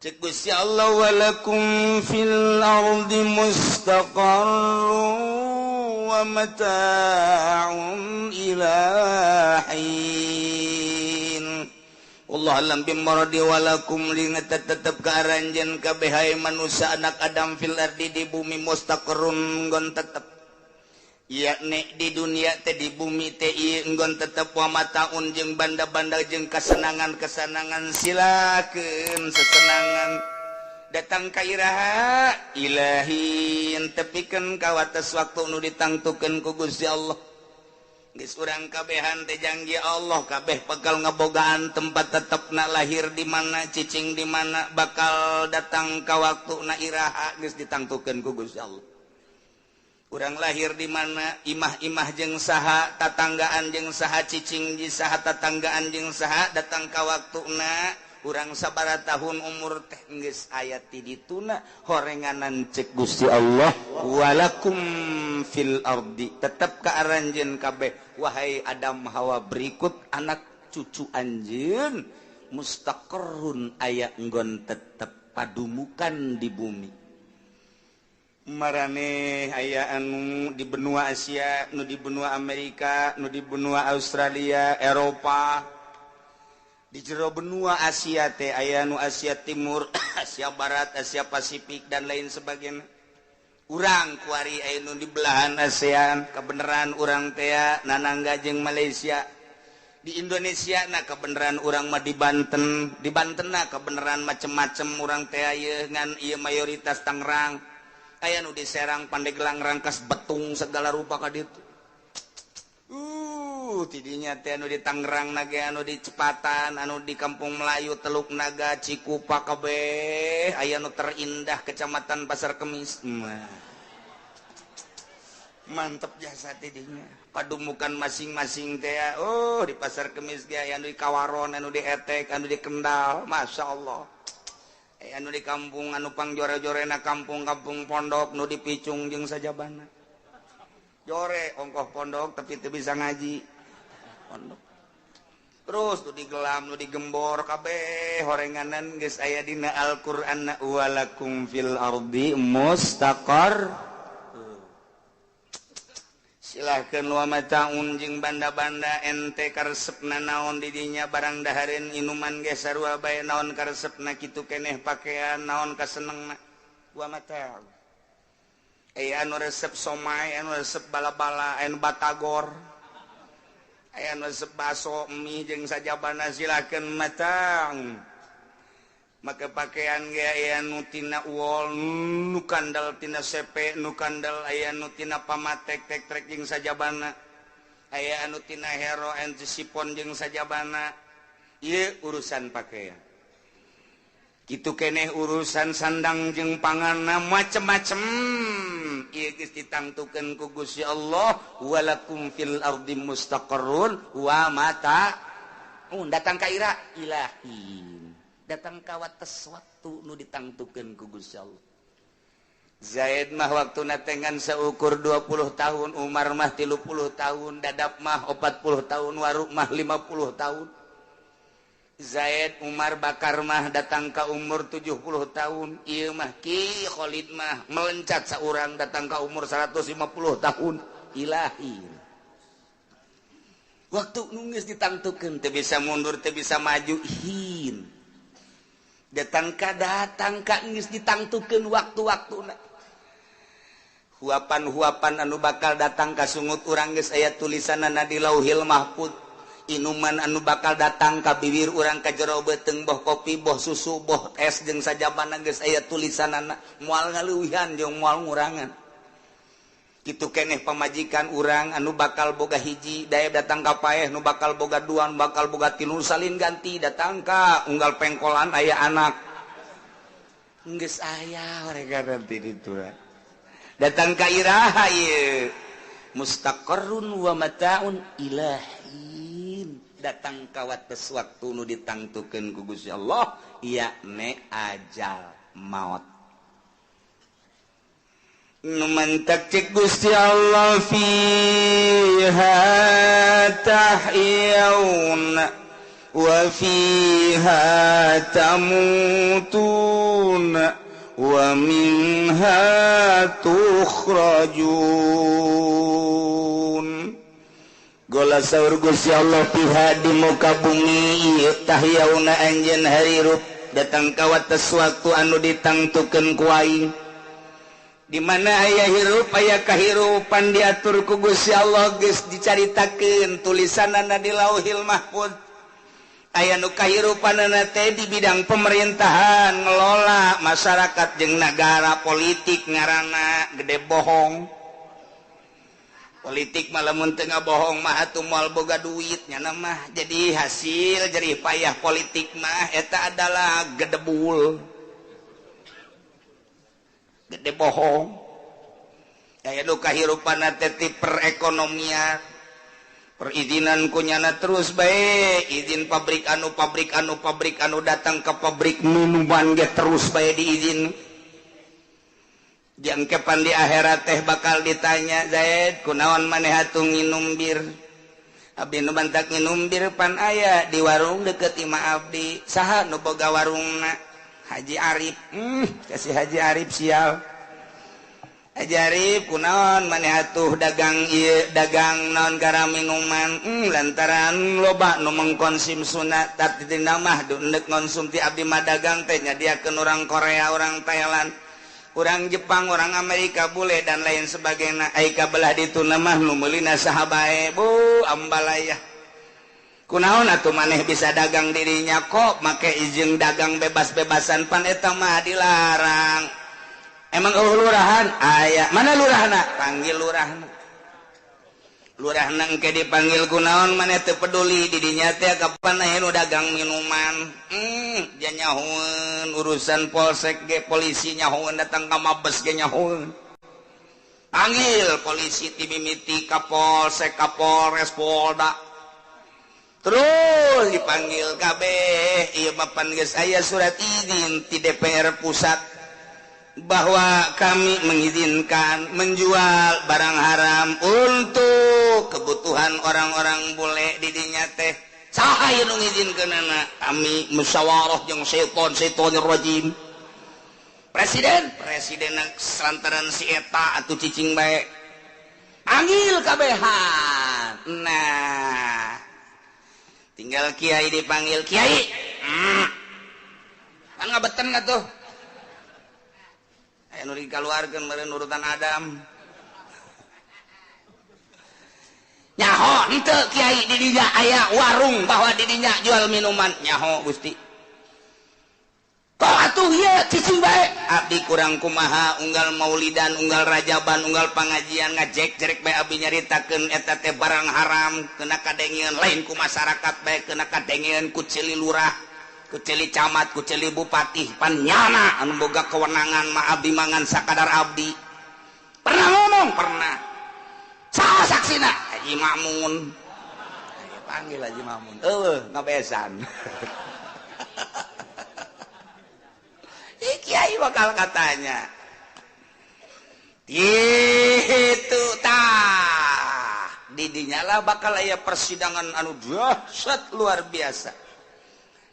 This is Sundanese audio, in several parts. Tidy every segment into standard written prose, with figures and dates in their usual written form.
Cek Gusti Allah, walakum fil ardi mustaqarrun wa mata'un ila hin. Wallahu a'lam bimuradi. Walakum li tetep ka aranjeun kabeh, hai manusia anak Adam, fil ardi di bumi, mustaqarrun nggon tetep, yakni di dunia teh, di bumi teh nggon tetep, wa mataun jeung banda-banda jeung kesenangan-kesenangan. Silakan sesenangan datang ka iraha? Ila hin, tepikeun ka wates waktu nu ditangtukeun ku Gusti Allah. Geus urang kabehan teh janji Allah, kabeh bakal ngebogaan tempat tetepna, lahir di mana, cicing di mana, bakal datang ka waktu na iraha, geus ditangtukeun ku Gusti Allah. Urang lahir di mana, imah-imah jeung saha, tatanggaan jeung saha, cicing di saha, tatanggaan jeung saha, datang ka waktuna urang sabara tahun umur teh geus aya ti dituna horenganan. Cek Gusti Allah, walakum fil ardi, tetep ka aranjeun kabeh, wahai Adam, Hawa, berikut anak cucu anjeun, mustaqarrun aya nggon tetep padumukan di bumi. Marane aya anu di benua Asia, nu di benua Amerika, nu di benua Australia, Eropa. Di jero benua Asia teh aya nu Asia Timur, Asia Barat, Asia Pasifik, dan lain sebagainya. Urang kuari aya nu di belahan ASEAN, kebenaran urang teh nanangga jeung Malaysia. Di Indonesia, nah, kebenaran urang mah di Banten. Di Banten, nah, kebenaran macem-macem urang teh ngan ieu mayoritas Tangerang. Aya nu di Serang, Pandeglang, Rangkas Betung, segala rupa ka ditu. Tidinya teh anu di Tangerang na ge, anu di Cepatan, anu di Kampung Melayu, Teluk Naga, Cikupa, kabeh aya nu terindah Kecamatan Pasar Kemis. Mantep jasa tidinya padumukan masing-masing teh. Oh, di Pasar Kemis ge aya anu di Kawaron, anu di Etek, anu di Kendal, Masya Allah. Anu di kampung anu pangjore-jorena kampung-kampung pondok, nu di Picung jeung sajabana. Jore ongkoh pondok tapi teu bisa ngaji pondok. Terus nu di Gelam, nu di Gembor, kabeh horenganan geus aya dina Al-Qur'an, walakum fil ardi mustaqar. Silahkan, wa mataun jeung banda-banda ente karesepna naon didinya, barang dahareun, inuman ge sarua bae, naon karesepna kitu keneh, pakaian naon kasenengna. Wa mataun, aya anu resep somai, anu resep bala-bala, anu batagor, aya anu resep baso, mie jeung sajabana, silakeun matang. Maka pakaian ge aya nu tina wol, nu kandal tina sepe, nu kandal aya nu tina pamatek, tek trek jeung sajabana, aya anu tina hero anu sipon jeung sajabana. Ieu urusan pakaian. Kitu keneh urusan sandang jeung panganna, macem-macem. Ieu geus ditangtukeun ku Gusti Allah, walakum fil ardi mustaqarrun wa mata datang ka ira? Ila hin, datang ka wates waktu nu ditangtukeun ku Gusti Allah. Zaid mah waktu natengan seukur 20 tahun, Umar mah 30 tahun, Dadap mah 40 tahun, Waruk mah 50 tahun. Zaid, Umar, Bakar mah datang ke umur 70 tahun. Ieu mah Ki Khalid mah melencat seorang datang ke umur 150 tahun. Ila hin, waktu nu geus ditangtukeun, teu bisa mundur, teu bisa maju. Hin datang ka, datang ka geus ditangtukeun waktu-waktu. Huapan-huapan anu bakal datang ka sungut urang geus aya tulisanana di Lauhil Mahfud. Inuman anu bakal datang ka bibir urang, ka jero beuteung, boh kopi, boh susu, boh es jeung sajabana, geus aya tulisanana, moal ngaleuwihan jeung moal ngurangan. Kitu keneh pamajikan urang anu bakal boga hiji daya datang ka paeh, nu bakal boga dua, nu bakal boga tilu, salin ganti, datang ka unggal pengkolan aya anak, geus aya mereka nanti itu. Datang ka iraha ieu? Mustaqarrun wa mataun ila hin, datang ka wates waktu nu ditangtukeun ku Gusti Allah, yakni ajal maut. Nu mantak cek Gusti Allah, fiha tahyauna. wa fiha tamutuna wa minha tukhrajun. Gola saur Gusti Allah piha di muka bumi ieu tahyauna anjeun harirup datang ka wates waktu anu ditangtukeun ku aing. Di mana aya hirup aya kahirupan diatur ku Gusti Allah geus dicaritakeun tulisanana di Lauhil Mahfuz. Aya nu kahirupanana teh di bidang pemerintahan ngelola masyarakat jeung nagara politik ngaranna gede bohong. Politik malah mun teu ngabohong mah atuh moal boga duit nya mah. Jadi hasil jerih payah politik mah eta adalah gedebul, gede bohong. Aya nu kahirupanna teh ti perekonomian, perizinan kunyana terus bae, izin pabrik anu pabrik anu pabrik anu datang ke pabrik minuman ge terus bae diizin. Jangkepan di akhirat teh bakal ditanya, Zaid kunaon maneh atuh nginum bir? Abdi nu bantak nginum bir pan aya di warung deket imah abdi. Saha nu boga warungna? Haji Arif. Kasih Haji Arif sial. Haji Arif kunaon maneh atuh dagang ieu dagang naon gara minuman? Lantaran loba nu mengkonsumsuna tapi dina mah deuk ngonsumti abdi mah dagang teh nyadiakeun orang Korea, orang Thailand, orang Jepang, orang Amerika bule dan lain sebagainya. Ai ka belah ditu mah nu meulina saha bae bu ambalaya. Kunaon atuh maneh bisa dagang dirinya kok make izin dagang bebas-bebasan pan eta mah dilarang. Emang eueuh lurahan? Aya. Mana lurahna? Panggil lurahna. Lurahna engke dipanggil kunaon maneh teu peduli didinya teh kapan aya nu dagang minuman. Dia nyahoeun urusan polsek ge polisi nyahoeun datang ka Mabes ge nyahoeun. Panggil polisi ti mimiti ka polsek, ka Polres, Polda. Terus dipanggil kabeh ieu mah pan geus aya surat izin ti DPR pusat bahwa kami mengizinkan menjual barang haram untuk kebutuhan orang-orang bule didinya teh. Saha ieu nu ngizinkeunana? Kami musyawarah jeung setan setanir rajim. Presiden presiden lantaran si eta atuh cicing bae. Panggil kabehan. Nah, tinggal kiai dipanggil kiai. Kan ngabeten atuh. Aya nu dikaluarkeun meureun urutan Adam. Nyaho henteu kiai di dinya aya warung bahwa di dinya jual minuman. Nyaho Gusti. Kok atuh ieu cicing bae? Abdi kurang kumaha unggal maulidan, unggal rajaban, unggal pangajian ngajek-jerek bae abdi nyaritakeun eta teh barang haram kena kadengeun lain ku masyarakat bae kena kadengeun ku ceuli lurah, ku ceuli camat, ku ceuli bupati, pan nyana anu boga kewenangan mah abdi mangan sakadar abdi. Pernah ngomong? Pernah. Saha saksina? Haji Makmun. Ayo panggil Haji Makmun. Eueuh ngabesan. Kiai bakal katanya itu tah didinya lah bakal aya persidangan anu dahsyat luar biasa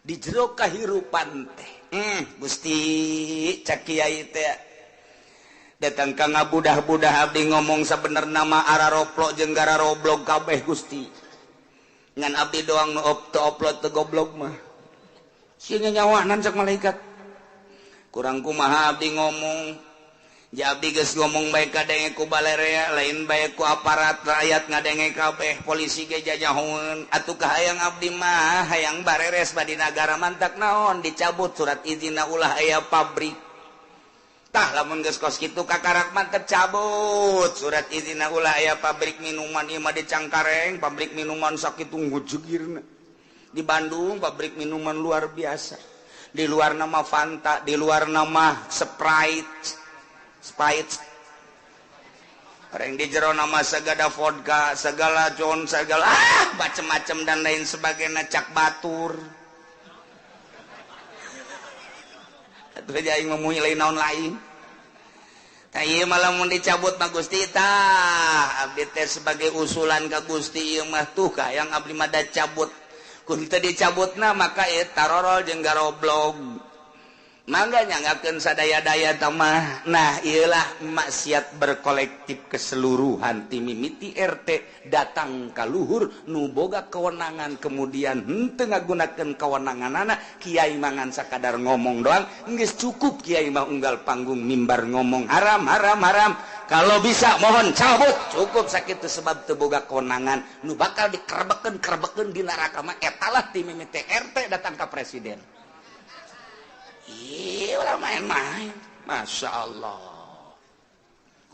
di jero kahirupan teh. Gusti cak kiai teh datang ka ngabudah-budah abdi ngomong sabenerna mah araroplok jeung gararoblog kabeh Gusti. Ngan abdi doang nu teu oplot teu goblok mah. Sieun nyawanan cak malaikat. Kurang kumaha abdi ngomong. Ja abdi geus ngomong bae kadenge ku balerea lain bae ku aparat rakyat ngadenge kabeh polisi ge jajahoeun. Atuh kahayang abdi mah hayang bareres badi nagara mantak naon dicabut surat izinna ulah aya pabrik. Tah lamun geus kos kitu kakarak mah tercabut surat izinna ulah aya pabrik minuman ieu mah di Cangkareng pabrik minuman sakitu ngujegirna. Di Bandung pabrik minuman luar biasa. Di luar nama Fanta, di luar nama Sprite, Sprite. Orang di jero nama segala vodka, segala John, segala macem-macem dan lain sebagainya cak batur. Atuh aja aing memuhi lain naon lain. Tah ieu mah lamun dicabut mah Gusti tah abdi teh sebagai usulan ka Gusti ieu mah tuh ka yang abdi mah da cabut. Kun teu dicabutna maka ieu tarorol jeung garoblog. Mangga nyanggakeun sadaya-daya tamah. Nah, ieulah maksiat berkolektif keseluruhan ti mimiti RT datang ka luhur nu boga kewenangan kemudian henteu ngagunakeun kewenanganana. Kiai mangan sakadar ngomong doang geus cukup. Kiai mah unggal panggung mimbar ngomong haram haram haram, kalau bisa mohon cabut, cukup sakitu sebab teu boga kewenangan. Nu bakal dikerebekeun-kerebekeun di neraka mah etalah ti mimiti RT datang ka presiden. Iya, ulah main-main. Masya Allah.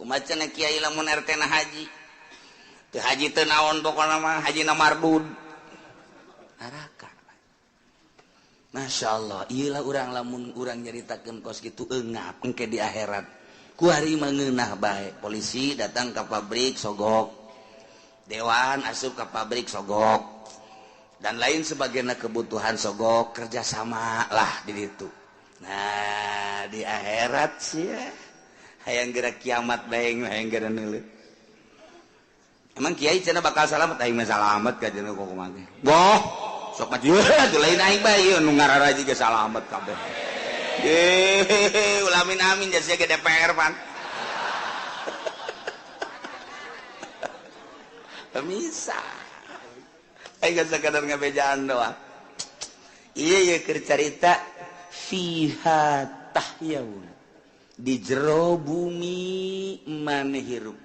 Kumaha cenah kiai lamun RT na haji? Teu haji teu naon pokona mah haji na mardud. Neraka. Masya Allah. Ieu lah urang lamun urang nyaritakeun kos kitu eungap engke di akhirat. Kuari mah ngeunah bae. Polisi datang ka pabrik sogok. Dewan asup ka pabrik sogok. Dan lain sebagainya kebutuhan sogok kerjasama lah di ditu. Nah di akhirat sih ya hayang gerak kiamat bae hayang gerak neuleuh. Emang kiai cenah bakal salamet, aing mah salamet ka cenah kok kumaha. Boh, sok mah ieu lain aing bae ieu nu ngararaji ge salamet kabeh. Ye, ulamin amin jasa ge DPR pan. Pemisah. Aing sakadar ngabejaan doang. Ieu ye keur carita fiha tahyaun, di jero bumi maneh hirup.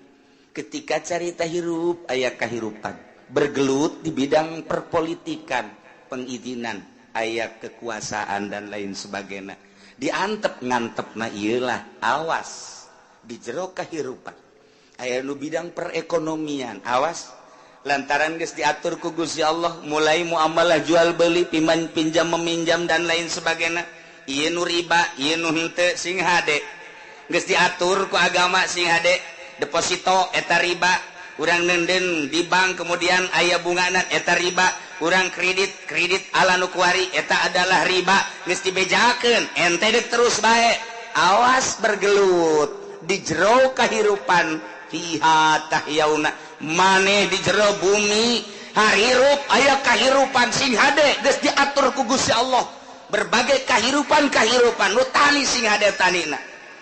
Ketika carita hirup aya kahirupan, bergelut di bidang perpolitikan, pengizinan, aya kekuasaan dan lain sebagainya. Diantep ngantepna ieulah, awas di jero kahirupan. Aya nu bidang perekonomian, awas lantaran geus diatur ku Gusti Allah mulai muamalah jual beli, piman pinjam meminjam dan lain sebagainya. Ieu nu riba, ieu nu henteu sing hade. Geus diatur ku agama sing hade. Deposito eta riba, urang nenden di bank kemudian aya bungana eta riba, urang kredit, kredit ala nu kuari eta adalah riba. Geus dibejakeun, ente deuk terus bae. Awas bergelut di jero kahirupan fiha tahyauna. Maneh di jero bumi harirup aya kahirupan sing hade geus diatur ku Gusti Allah. Berbagai kahirupan-kahirupan nu tani sing hade tanina,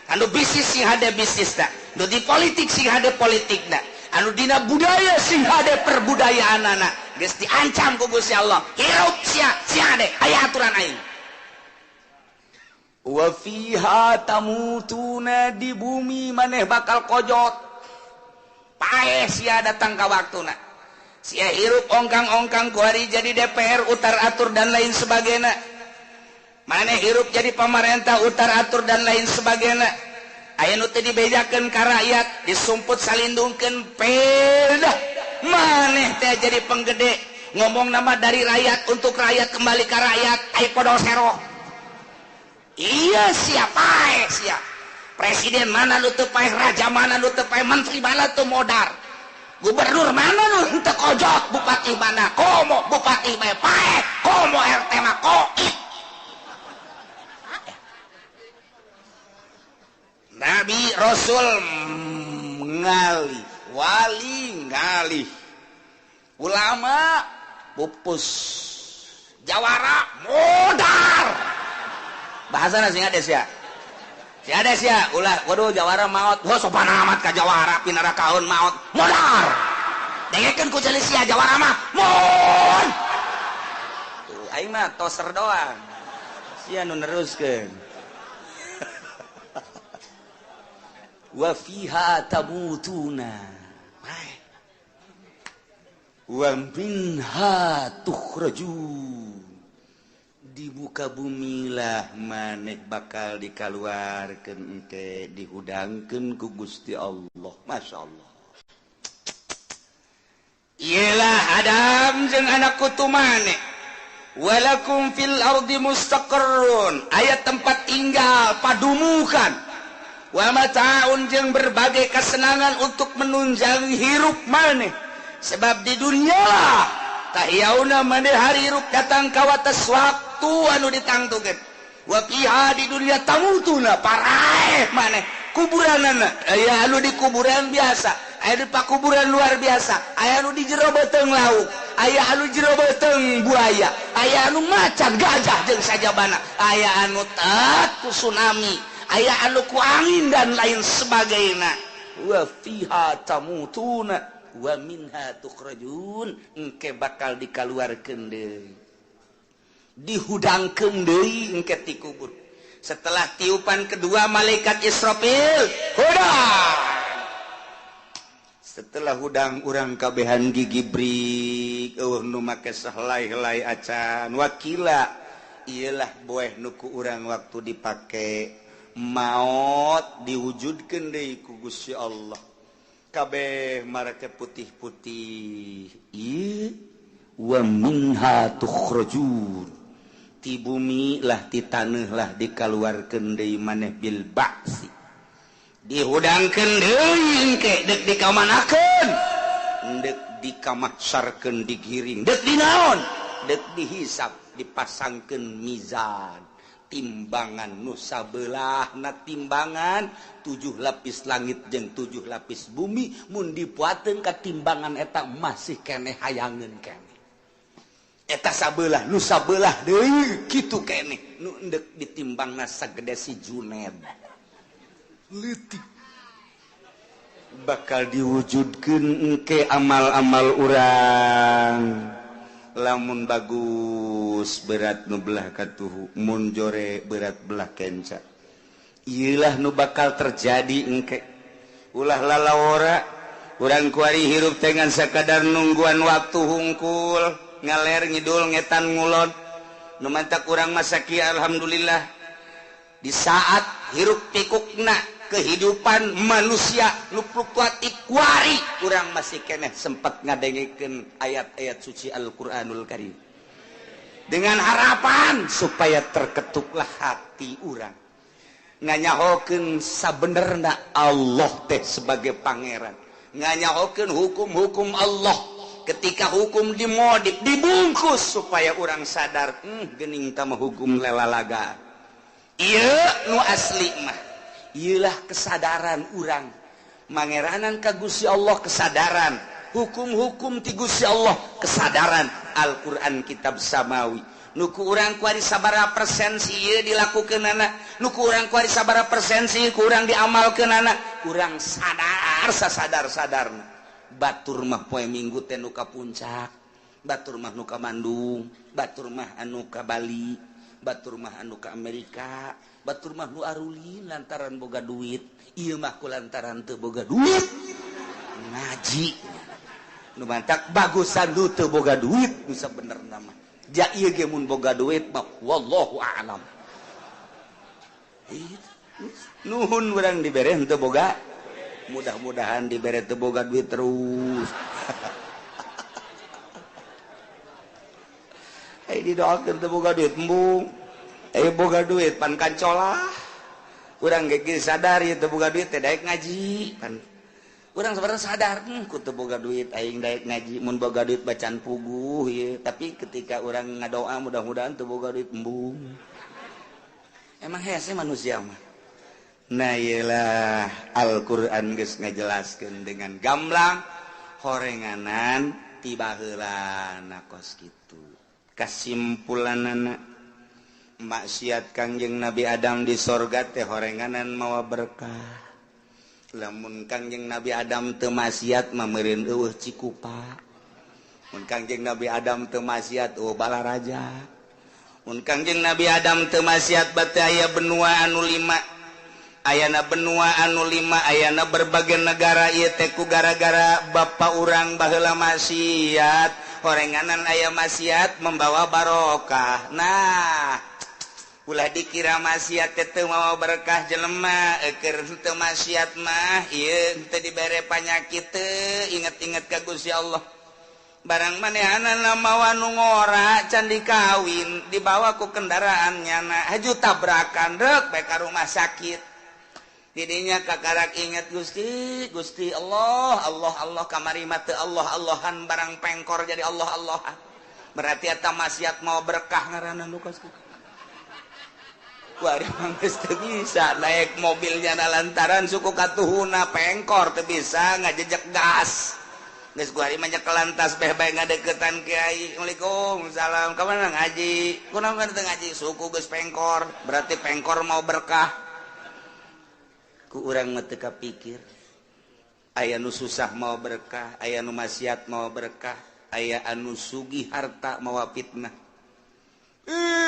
anu bisnis sing hade bisnisna, nu di politik sing hade politikna, anu dina budaya sing hade perbudayaanana. Geus diancam ku Gusti Allah, hirup sia sing hade aya aturan aing. Wa fiha tamutuna, di bumi maneh bakal kojot. Paeh sia datang ka waktuna. Sia hirup ongkang-ongkang kuari jadi DPR utar atur dan lain sebagainya. Maneh hirup jadi pamarentah utar atur dan lain sebagainya. Aya nu teu dibejakeun ka rakyat, disumput salindungkeun pedah. Maneh teh jadi penggede, ngomong nama dari rakyat untuk rakyat kembali ka rakyat, ai podol sero. Iya sia paeh sia. Presiden mana nu teu paeh, raja mana nu teu paeh, menteri mana teu modar, gubernur mana nu teu kojot, bupati mana komo bupati bae paeh, komo RT mah koit. Nabi Rasul ngalih, wali ngalih, ulama pupus, jawara modar. Bahasana sing ades ya. Si ades ya, ulah waduh jawara maot. Heuh sopan amat ka jawara pinara kaun maot, modar. Dengekeun ku ceuli sia jawara mah, mun. Tuh aing mah toser doang. Sia nu neruskeun. Wa fiha tamutuna wa minha tukhrajun, di muka bumilah maneh bakal dikaluarkeun engke dihudangkeun ku Gusti Allah. Masya Allah. Iyalah Adam jeung anak kutu maneh. Walakum fil ardi mustaqarrun, aya tempat tinggal padumukan. Wa mata'un jeung berbagai kesenangan untuk menunjang hirup maneh. Sebab di dunia lah tahyauna maneh hirup datang ka wates waktu anu ditangtukeun. Wa fiha di dunia tamutuna paraeh maneh kuburanana aya anu di kuburan biasa, aya di pakuburan luar biasa, aya anu di jero beuteung lauk, aya anu jero beuteung buaya, aya anu macan gajah jeung sajabana, aya anu tat ku tsunami, aya anu ku angin dan lain sebagainya. Wa fiha tamutuna wa minha tukhrajun, engke bakal dikaluarkeun deui, dihudangkeun deui engke ti kubur. Setelah tiupan kedua malaikat Israfil, hudang. Setelah hudang urang kabehan gigi brik, eueuh nu make sahelai-helai acan. Wakila iyalah boeh nu ku urang waktu dipake maot diwujudkeun deui ku Gusti Allah. Kabeh marake putih-putih. Ieu wa minha tukhrajun, ti bumi lah ti taneuh lah dikaluarkeun deui maneh bil ba'si, dihudangkeun deui engke deuk dikamanakeun, deuk dikamahsarkeun, digiring, deuk dinaon, deuk dihisab, dipasangkeun mizan, timbangan nu sabelahna timbangan 7 lapis langit jeung 7 lapis bumi. Mun dipuateun ka timbangan eta masih keneh hayangeun keneh eta sabelah nu sabelah deui kitu keneh nu endek ditimbangna sagede si Juned leutik. Bakal diwujudkeun engke amal-amal urang. Lamun bagus berat nu belah katuhu, mun jore berat belah kenca. Ieulah nu bakal terjadi engke. Ulah lalawora urang kuari hirup teh ngan sakadar nungguan waktu hungkul, ngaler ngidul ngetan ngulon. Nu mantak urang masa kieu alhamdulillah di saat hiruk pikukna kehidupan manusia nu fluktuatif kuari, urang masih keneh sempat ngadengekeun ayat-ayat suci Al-Qur'anul Karim dengan harapan supaya terketuklah hati urang nganyahokeun sabenerna Allah teh sebagai pangeran, nganyahokeun hukum-hukum Allah. Ketika hukum dimodif dibungkus supaya urang sadar, geuning tah mah hukum lelalaga ieu nu asli mah. Iyalah kesadaran urang mangeranan ka Gusti Allah, kesadaran hukum-hukum ti Gusti Allah, kesadaran Al-Qur'an kitab samawi. Nu ku urang kuari sabaraha persen sih ieu dilakukeunana, nu ku urang kuari sabaraha persen sih ku urang diamalkeunana, urang sadar sasadar-sadarna. Batur mah poe Minggu teh nu ka Puncak, batur mah nu ka Bandung, batur mah anu ka Bali, batur mah anu ka Amerika, batur mah nu arulin lantaran boga duit. Ieu mah ku lantaran teu boga duit ngaji. Nu mantak bagusan nu teu boga duit nu sabenerna mah. Ja ieu ge mun boga duit mah wallahu a'lam. Nuhun urang dibere henteu boga, mudah-mudahan dibere teu boga duit terus. Ai didoakeun teu boga duit embung. Boga duit pan kancolah. Urang ge geus sadar ieu teu boga duit teh daek ngaji. Pan urang sebenarnya sadar, ku teu boga duit aing daek ngaji, mun boga duit bacaan puguh ieu. Tapi ketika urang ngadoa mudah-mudahan teu boga duit embung. Emang hese manusia mah. Nah iyalah Al-Qur'an geus ngajelaskeun dengan gamblang horenganan ti baheulana kos kitu. Kasimpulanana maksiat Kangjeng Nabi Adam di sorga teh horenganan mawa berkah. Lamun Kangjeng Nabi Adam teu maksiat mah meureun eueuh Cikupa. Mun Kangjeng Nabi Adam teu maksiat eueuh Balaraja. Mun Kangjeng Nabi Adam teu maksiat bate aya benua anu 5. Ayana benua anu 5, ayana berbagai negara ieu teh ku gara-gara bapa urang baheula maksiat. Horenganan aya maksiat membawa barokah. Nah, ulah dikira maksiat teh teu mawa berkah jelema, keur teu maksiat mah ieu teu dibere panyakit teu inget-inget ka Gusti Allah. Barang manehanana mawa nu ngora can dikawin, dibawa ku kendaraan nyana, haju tabrakan reuk bae ka rumah sakit. Didinya kakarak inget Gusti, Gusti Allah, Allah Allah kamari mah teu Allah Allahan barang pengkor jadi Allah Allahan. Berarti eta maksiat mau berkah ngaranna nu kos kitu. Kuari mah geus teu bisa naik mobilnya na lantaran suku katuhuna pengkor teu bisa ngajejek gas. Geus kuari mah nyekelan tasbeh bae, ngadeukeutan kiai. "Assalamualaikum, salam. Ka mana?" "Ngaji." "Kunaon teu ngaji?" "Suku geus pengkor." Berarti pengkor mawa berkah. Ku urang mah teu kapikir. Aya nu susah mawa berkah, aya nu maksiat mawa berkah, aya anu sugih harta mawa fitnah.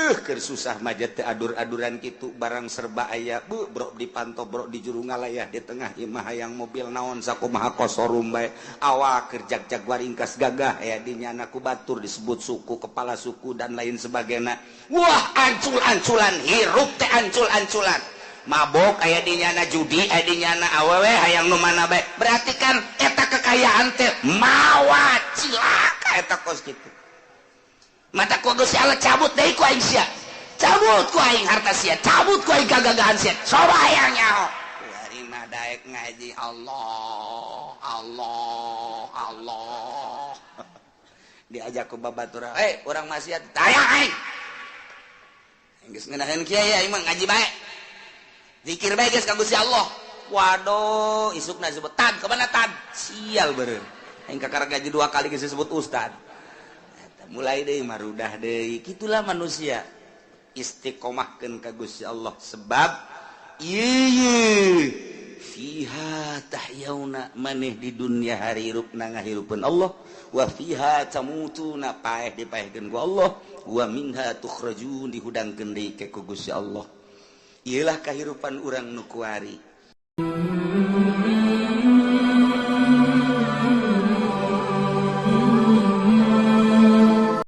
Keur susah mah teh adur-aduran kitu, barang serba aya bu, brok dipanto, brok di juru ngalayah di tengah imah, hayang mobil naon sakumaha kosorum bae. Awak keur jag-jag waringkas gagah aya di nyana, ku batur disebut suku, kepala suku, dan lain sebagainya. Wah, ancul-anculan hirup teh, ancul-anculan, mabok aya di nyana, judi aya di nyana, awewe hayang nu mana bae. Berarti kan eta kekayaan teh mawa cilaka. Eta kos kitu mata ku Gusti Allah cabut deui ku aing sia, cabut ku aing harta sia, cabut ku aing kagagahan sia. Coba hayang nyaho. Kuari mah daek ngaji, Allah, Allah, Allah. Diajak ku babatura, "Eh, urang maksiat." "Taya aing geus ngeunaheun kiai, aing mah ngaji bae, zikir bae geus ka Gusti Allah." Waduh, isukna disebut, "Tad, kemana tad?" Sial beureun aing, kakara gaji dua kali geus disebut ustad. Mulai deui marudah deui. Gitulah manusia. Istiqomahkeun ka Gusti Allah, sebab ieu fiha tahyauna, maneh di dunia harirupna ngahirupeun Allah, wa fiha tamutuna, paeh dipaehkeun ku Allah, wa minha tukhrajun, dihudangkeun deui ke ku Gusti Allah. Ieulah kahirupan urang nu kuari.